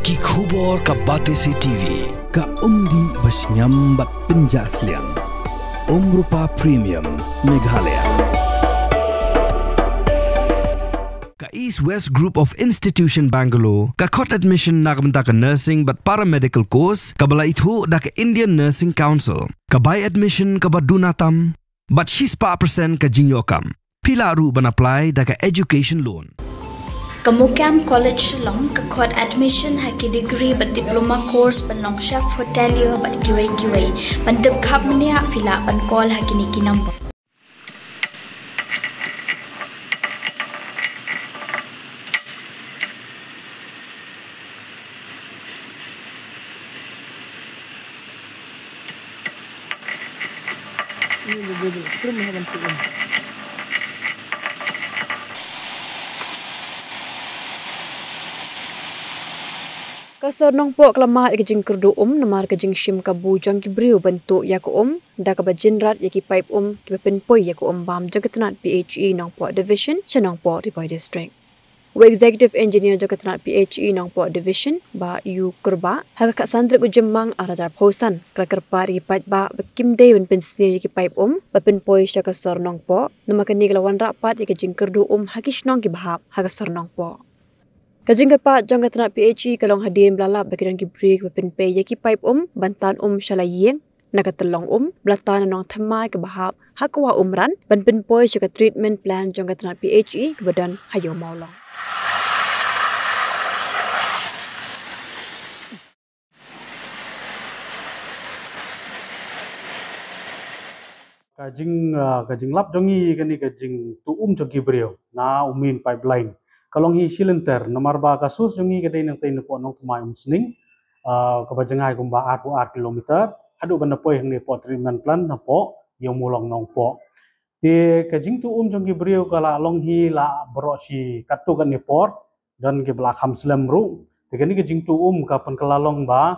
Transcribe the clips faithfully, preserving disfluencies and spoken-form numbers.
Ki khubor ka Batesi T V. Ka umdih ba shngiam bad pynjah sliang. Umrupa Premium Meghalaya. Ka East West Group of Institution Bangalore, ka khot admission na ka bynta ka nursing bad paramedical course, kaba la ithuh da ka Indian Nursing Council. Ka bai admission kaba duna tam, bad shispah percent ka jingïoh kam. Phi lah ruh ban apply da ka education loan. Ka MOKAM College Shillong ka khot admission ha ki degree bad diploma course ban long chef hotelier bad kiwei kiwei. Ban tip khapbniah phi lah ban call ha kine ki number. Ka sor Nongpoh ka la mad ïa ka jingkyrduh um namar ka jingshim kabu jong ki briew ban tuh ïa ka um da kaba jynrat ïa ki paip um kiba pynpoi ïa ka um bam jong ka tnat P H E Nongpoh Division sha Nongpoh Ri Bhoi District. U Executive Engineer jong ka tnat P H E Nongpoh Division, Bah U Kurbah, ha ka khatsan tarik u Jymmang arhajar arphew san, ka la kyrpad ïa ki paidbah ba kim dei ban pynsniew ïa ki paip um ba pynpoi sha ka sor Nongpoh, namar kane ka la wanrah pat ïa ka jingkyrduh um ha ki shnong kiba hap ha ka sor Nongpoh. Ka jingkyrpad jong ka tnat P H E ka long hadien ba la lap ba ki don ki briew kiba pynpoi ïa ki paip um ban tan um sha la ïing na ka tyllong um, ba la tan na Nongthymmai kaba hap ha ka wah Umran, ban pynpoi sha ka treatment plant jong ka tnat P H E kaba don ha Ïew Mawlong. Ka jing, ah, ka jinglap jong ngi kane ka jingtuh um jong ki briew na u main pipeline ka long hi shilynter, namar ba ka source jong ngi ka dei nangtei napoh Nongthymmai Umsning, ah, kaba jngai kumba arphew ar kilometer haduh ban da poi hangne poh treatment plant napoh Ïew Mawlong Nongpoh. Te ka jingtuh um jong ki briew ka la long hi la baroh shi katto katne por, don kiba la kham slem ruh. Te kane ka jingtuh um ka pynkylla long ba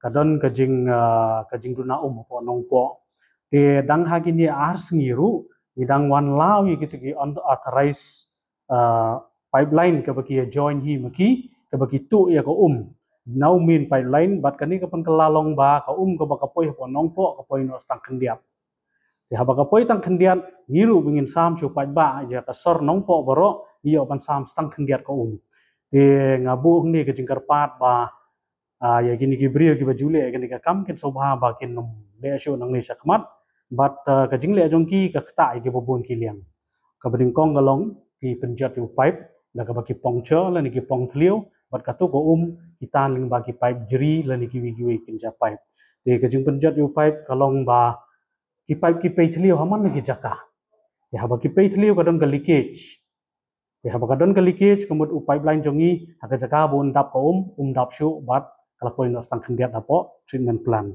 ka don ka jing, ah, ka jingduna um hapoh Nongpoh. Te dang ha kine ar sngi ruh ngi dang wan law ïa kito ki unauthorized, ah, pipeline kaba ki ïa join hi ma ki, kaba ki tuh ïa ka um na u main pipeline, bad kane ka pynkylla long ba ka um kaba ka poi hapoh Nongpoh ka poi noh tang khyndiat. Te haba ka poi tang khyndiat, ngi ruh ba ngin sam sha u paidbah ïa ka sor Nongpoh baroh, ngi ïoh ban sam tang khyndiat ka um. Te nga buh hangne ka jingkyrpad ba, ah, ïa kine ki briew kiba ju leh kane ka kam kin sngewbha ba kin ym leh shuh nangne shakhmat. Bad, ah, ka jingleh jong ki ka ktah ïa kiba bun ki liang. Kaba nyngkong ka long ki pynjot ïa u paip da kaba ki puncture lane ki pong thliew, bad kato ka um ki tan lyngba ki paip jri lane kiwei kiwei ki kynja paip. Te ka jingpynjot ïa u paip ka long ba ki paip ki pei thliew ha man la ki jaka. Te haba ki pei thliew ka don ka leakage. Te haba ka don ka leakage ka mut u pipeline jong ngi ha ka jaka ba un dap ka um, um dap shuh bad ka la poi noh tang khyndiat hapoh treatment plant.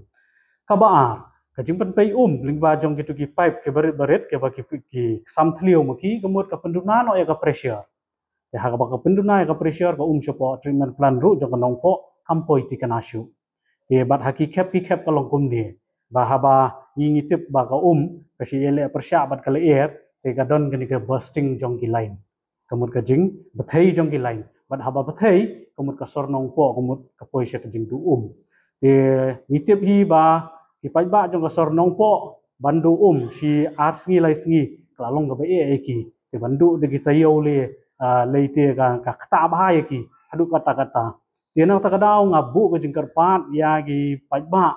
Kaba ar, ka jingpynpei um lyngba jong kito ki paip kiba rit ba rit kiba ki, ki sam thliew ma ki ka mut ka pynduna noh ïa ka pressure. Te haba ka pynduna ïa ka pressure ka um shapoh treatment plant ruh jong ka Nongpoh kam poi thikna shuh. Te bad ha ki khep ki khep ka long kumne, ba haba ngi ngi tip ba ka um ka shu ïaleh pyrshah bad ka lyer, te ka don kane ka bursting jong ki line. Ka mut ka jingbthei jong ki line. Bad haba bthei ka mut ka sor Nongpoh ka mut ka poi sha ka jingduh um. Te ngi tip hi ba ki paidbah jong ka sor Nongpoh ban duh um shi ar sngi lai sngi ka la long kaba eh ïa ki. Te ban duh da ki taïew lei, ah, lei te ka, ka ktah bha ïa ki haduh katta katta. Te nangta ka daw nga buh ka jingkyrpad ïa ki paidbah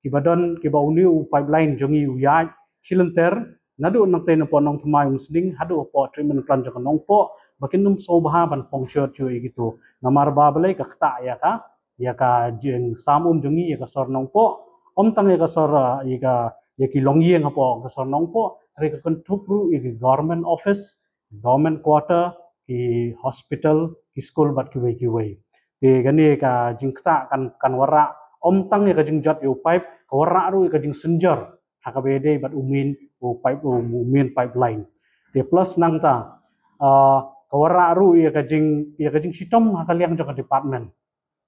kiba don, kiba une u pipeline jong ngi u ïaid shilynter naduh nangtei napoh Nongthymmai Umsning haduh hapoh treatment plant jong ka Nongpoh, ba kin ym sngewbha ban puncture shuh ïa kito. Namar ba balei, ka ktah ïa ka, ïa ka jingsam um jong ngi ïa ka sor Nongpoh. Ym tang ïa ka sor, ah, ïa ka, ïa ki longïing hapoh ka sor Nongpoh, hynrei ka kynthup ruh ïa ki government office, government quarter, ki hospital, ki skul bad kiwei kiwei. Te kane ka jingktah kan, kan wanrah ym tang ïa ka jingjot ïa u paip, ka wanrah ruh ïa ka jingsynjor ha kaba ïadei bad u main, u paip, u main pipeline. Te plus nangta, ah, ka wanrah ruh ïa ka jing, ïa ka jingshitom ha ka liang jong ka department.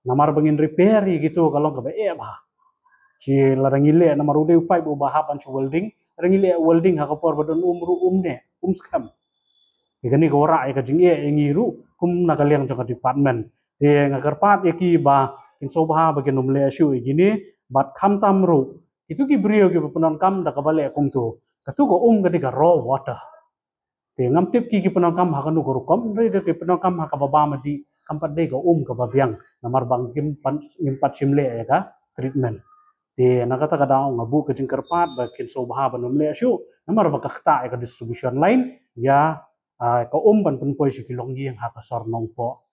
Namar ba ngin repair ïa kito ka long kaba eh bha. Shi lada ngi leh namar u dei u paip uba hap ban shu welding, lada ngi leh welding ha ka por ba don um ruh um neh, um skhem. Ïa kane ka wanrah ïa ka jingeh ïa ngi ruh kum na ka liang jong ka department. Te nga kyrpad ïa ki ba kin sngewbha ba kin ym leh shuh ïa kine, bad khamtam ruh kitu ki briew kiba pyndonkam da kaba leh kumtu, katu ka um ka dei ka raw water. Te ngam tip ki ki pyndonkam ha kano ka rukom, hynrei da ki pyndonkam ha kaba bam dih, kam pat dei ka um kaba biang, namar ba ngim pat, ngim pat shim leh ïa ka treatment. Te na kata ka daw nga buh ka jingkyrpad ba kin sngewbha ban ym leh shuh, namar ba ka ktah ïa ka distribution line ïa, ah, ka um ban pynpoi sha ki longïing ha ka sor Nongpoh.